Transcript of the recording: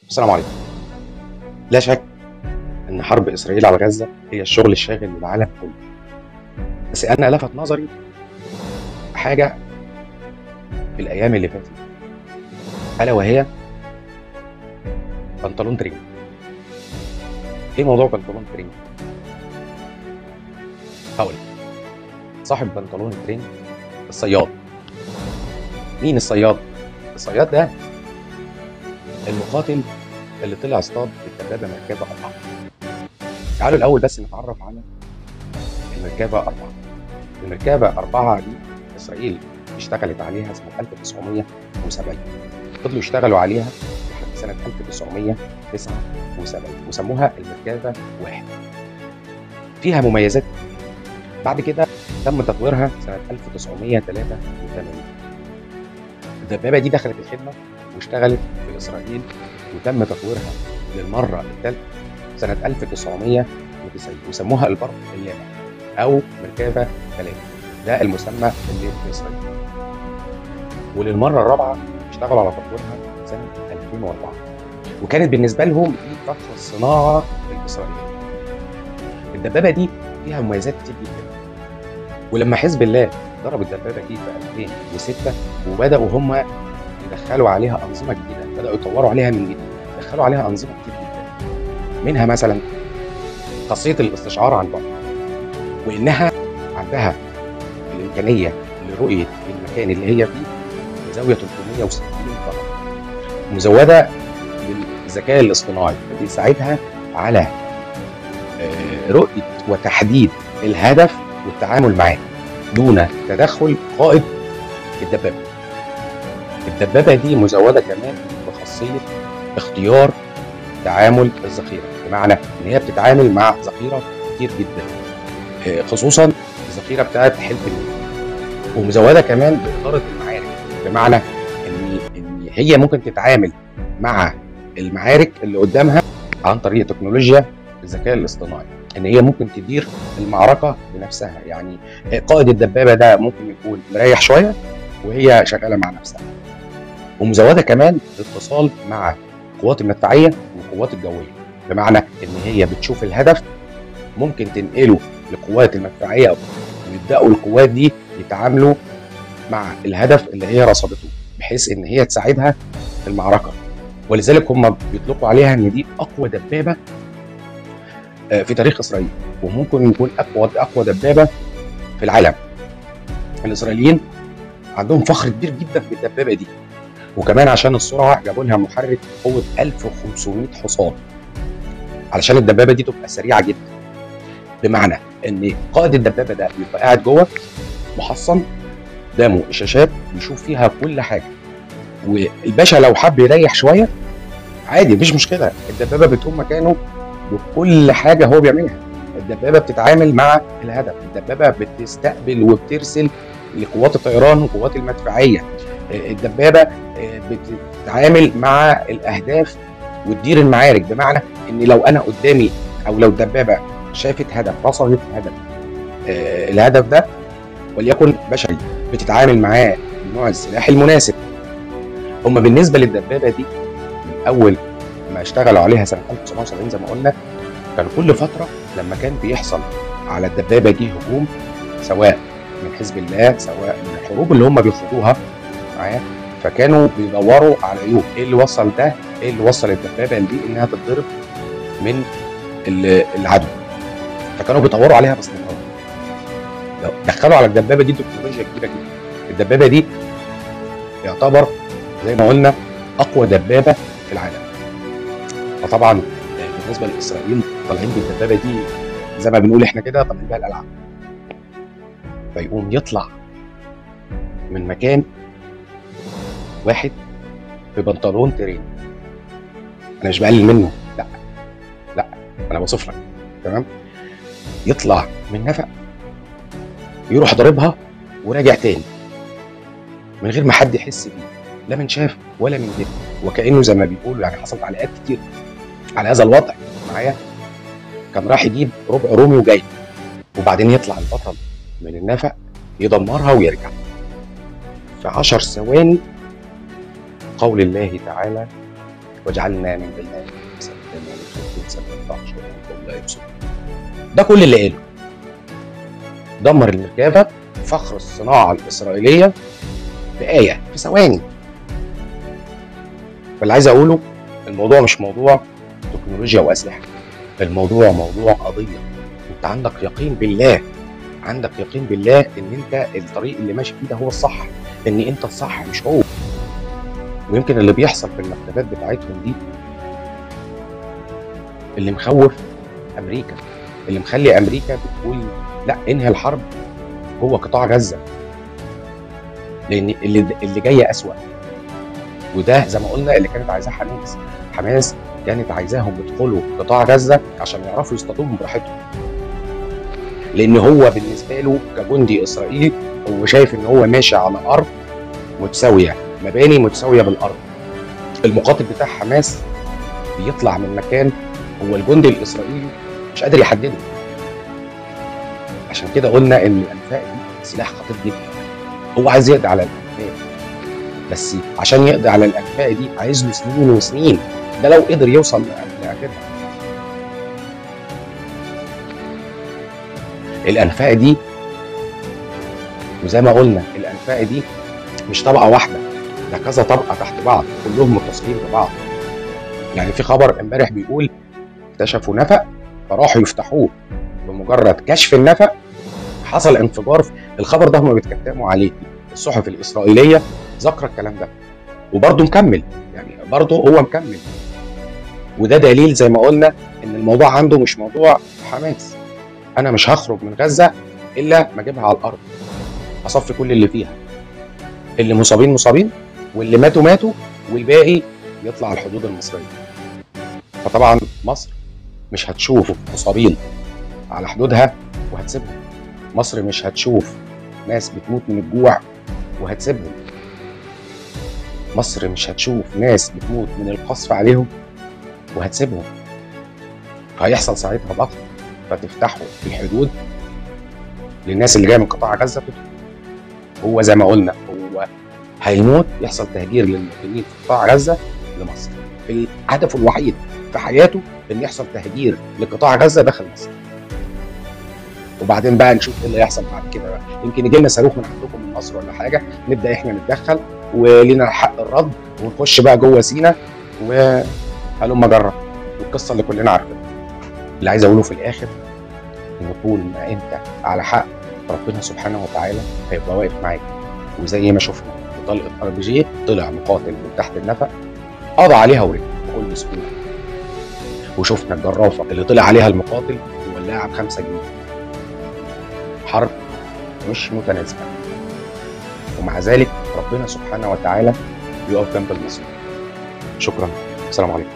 السلام عليكم. لا شك ان حرب اسرائيل على غزة هي الشغل الشاغل للعالم كله، بس انا لفت نظري حاجة في الايام اللي فاتت، الا وهي بنطلون ترنج. ايه موضوع بنطلون ترنج؟ هقول صاحب بنطلون ترنج الصياد. مين الصياد؟ الصياد ده المقاتل اللي طلع اصطاد بالدبابه مركبة 4. تعالوا الاول بس نتعرف على المركبة 4. المركبة 4 دي اسرائيل اشتغلت عليها سنة 1970، فضلوا يشتغلوا عليها لحد سنة 1979 وسموها المركبة 1. فيها مميزات. بعد كده تم تطويرها سنة 1983. الدبابة دي دخلت الخدمة واشتغلت في اسرائيل وتم تطويرها للمرة الثالثة سنة 1990 وسموها البرق اللامع او مركبة 3، ده المسمى اللي في اسرائيل. وللمره الرابعة اشتغلوا على تطويرها سنة 2004، وكانت بالنسبة لهم دي فخر الصناعة الاسرائيلية. الدبابة دي فيها مميزات كتير جدا، ولما حزب الله ضرب الدبابة دي في 2006 وبداوا هم يدخلوا عليها انظمة جديدة، بداوا يطوروا عليها من جديد، دخلوا عليها انظمة كتير جدا، منها مثلا خاصية الاستشعار عن بعد، وانها عندها الامكانية لرؤية المكان اللي هي فيه بزاوية 360 درجه، مزوده بالذكاء الاصطناعي بيساعدها على رؤية وتحديد الهدف والتعامل معاه دون تدخل قائد الدبابة. الدبابة دي مزوده كمان بخاصيه اختيار تعامل الذخيره، بمعنى ان هي بتتعامل مع ذخيرة كتير جدا، خصوصا الذخيره بتاعت حلف الناتو، ومزوده كمان بادارة المعارك، بمعنى ان هي ممكن تتعامل مع المعارك اللي قدامها عن طريق تكنولوجيا الذكاء الاصطناعي، ان هي ممكن تدير المعركة بنفسها. يعني قائد الدبابة ده ممكن يكون مريح شوية وهي شغالة مع نفسها. ومزوده كمان اتصال مع القوات المدفعية والقوات الجوية، بمعنى ان هي بتشوف الهدف ممكن تنقله للقوات المدفعية ويبداوا القوات دي يتعاملوا مع الهدف اللي هي رصدته، بحيث ان هي تساعدها في المعركة. ولذلك هم بيطلقوا عليها ان دي اقوى دبابة في تاريخ اسرائيل، وممكن يكون اقوى دبابة في العالم. الاسرائيليين عندهم فخر كبير جدا بالدبابه دي، وكمان عشان السرعة جابوا لها محرك قوة 1500 حصان علشان الدبابة دي تبقى سريعة جدا، بمعنى ان قائد الدبابة ده بيبقى قاعد جوه محصن قدامه شاشات بيشوف فيها كل حاجة، والباشا لو حب يريح شوية عادي مفيش مشكلة، الدبابة بتقوم مكانه بكل حاجة هو بيعملها. الدبابة بتتعامل مع الهدف، الدبابة بتستقبل وبترسل لقوات الطيران وقوات المدفعية، الدبابة بتتعامل مع الاهداف وتدير المعارك، بمعنى ان لو انا قدامي او لو الدبابة شافت هدف، رصدت هدف، الهدف ده وليكن بشري، بتتعامل معاه بنوع السلاح المناسب. هما بالنسبة للدبابه دي من اول ما اشتغلوا عليها سنة 1970 زي ما قلنا، كان كل فترة لما كان بيحصل على الدبابة دي هجوم، سواء من حزب الله سواء من الحروب اللي هم بيخوضوها معايا، فكانوا بيدوروا على عيوب، ايه اللي وصل ده، ايه اللي وصل الدبابة دي انها تتضرب من العدو، فكانوا بيطوروا عليها باستمرار. دخلوا على الدبابة دي تكنولوجيا كبيرة جدا. الدبابة دي يعتبر زي ما قلنا اقوى دبابة في العالم. فطبعا بالنسبة لاسرائيل طالعين بالدبابه دي زي ما بنقول احنا كده طالعين بيها الالعاب. فيقوم يطلع من مكان واحد ببنطلون ترين، انا مش بقلل منه، لا لا انا بوصف لك تمام، يطلع من نفق يروح ضاربها وراجع تاني من غير ما حد يحس بيه، لا من شاف ولا من جد، وكانه زي ما بيقولوا يعني حصلت تعليقات كتير على هذا الوضع معايا، كان راح يجيب ربع رومي وجاي، وبعدين يطلع البطل من النفق يدمرها ويرجع في 10 ثواني. قول الله تعالى وجعلنا من بين ايديهم سدا ومن خلفهم سدا فاغشيناهم فهم لا يبصرون. ده كل اللي قاله. دمر المركبة فخر الصناعة الاسرائيلية بآية في ثواني. فاللي عايز اقوله، الموضوع مش موضوع تكنولوجيا واسلحه، الموضوع موضوع قضية. انت عندك يقين بالله، عندك يقين بالله ان انت الطريق اللي ماشي فيه ده هو الصح، ان انت الصح مش هو. ويمكن اللي بيحصل في المكتبات بتاعتهم دي اللي مخوف امريكا، اللي مخلي امريكا بتقول لا انهي الحرب جوه قطاع غزة، لان اللي جاي اسوأ. وده زي ما قلنا اللي كانت عايزاه حماس. حماس كانت عايزاهم يدخلوا قطاع غزة عشان يعرفوا يصطادوهم براحتهم، لان هو بالنسبة له كجندي اسرائيلي هو شايف ان هو ماشي على ارض متساوية، مباني متساوية بالارض. المقاتل بتاع حماس بيطلع من مكان هو الجندي الاسرائيلي مش قادر يحدده. عشان كده قلنا ان الانفاق دي سلاح خطير جدا. هو عايز يقضي على الانفاق، بس عشان يقضي على الانفاق دي عايز له سنين وسنين، ده لو قدر يوصل لاخرها. الانفاق دي، وزي ما قلنا الانفاق دي مش طبقه واحدة، ده كذا طبقه تحت بعض كلهم متصلين ببعض. يعني في خبر امبارح بيقول اكتشفوا نفق فراحوا يفتحوه، بمجرد كشف النفق حصل انفجار. الخبر ده هم بيتكتموا عليه، الصحف الاسرائيلية ذكر الكلام ده، وبرضه مكمل، يعني برضه هو مكمل. وده دليل زي ما قلنا ان الموضوع عنده مش موضوع حماس. انا مش هخرج من غزة الا ما اجيبها على الارض، اصفي كل اللي فيها، اللي مصابين مصابين واللي ماتوا ماتوا، والباقي يطلع على الحدود المصرية. فطبعا مصر مش هتشوف مصابين على حدودها وهتسيبهم، مصر مش هتشوف ناس بتموت من الجوع وهتسيبهم، مصر مش هتشوف ناس بتموت من القصف عليهم وهتسيبهم. هيحصل ساعتها ضغط، فتفتحوا الحدود للناس اللي جاية من قطاع غزة تدخل. هو زي ما قلنا هو هيموت، يحصل تهجير للمقيمين في قطاع غزة لمصر. هدفه الوحيد في حياته ان يحصل تهجير لقطاع غزة داخل مصر. وبعدين بقى نشوف ايه اللي هيحصل بعد كده بقى. يمكن يجي لنا صاروخ من عندكم من مصر ولا حاجة، نبدا احنا نتدخل ولينا حق الرد ونخش بقى جوه سينا وهلم جرة، والقصه اللي كلنا عارفينها. اللي عايز اقوله في الاخر ان طول ما انت على حق ربنا سبحانه وتعالى هيبقى واقف معاك. وزي ما شفنا بطلقه RPG طلع مقاتل من تحت النفق قضى عليها ورجع بكل سهولة. وشفنا الجرافه اللي طلع عليها المقاتل وولاعه ب 5 جنيه. حرب مش متناسبة، ومع ذلك ربنا سبحانه وتعالى بيقف جنب المصري. شكرا، السلام عليكم.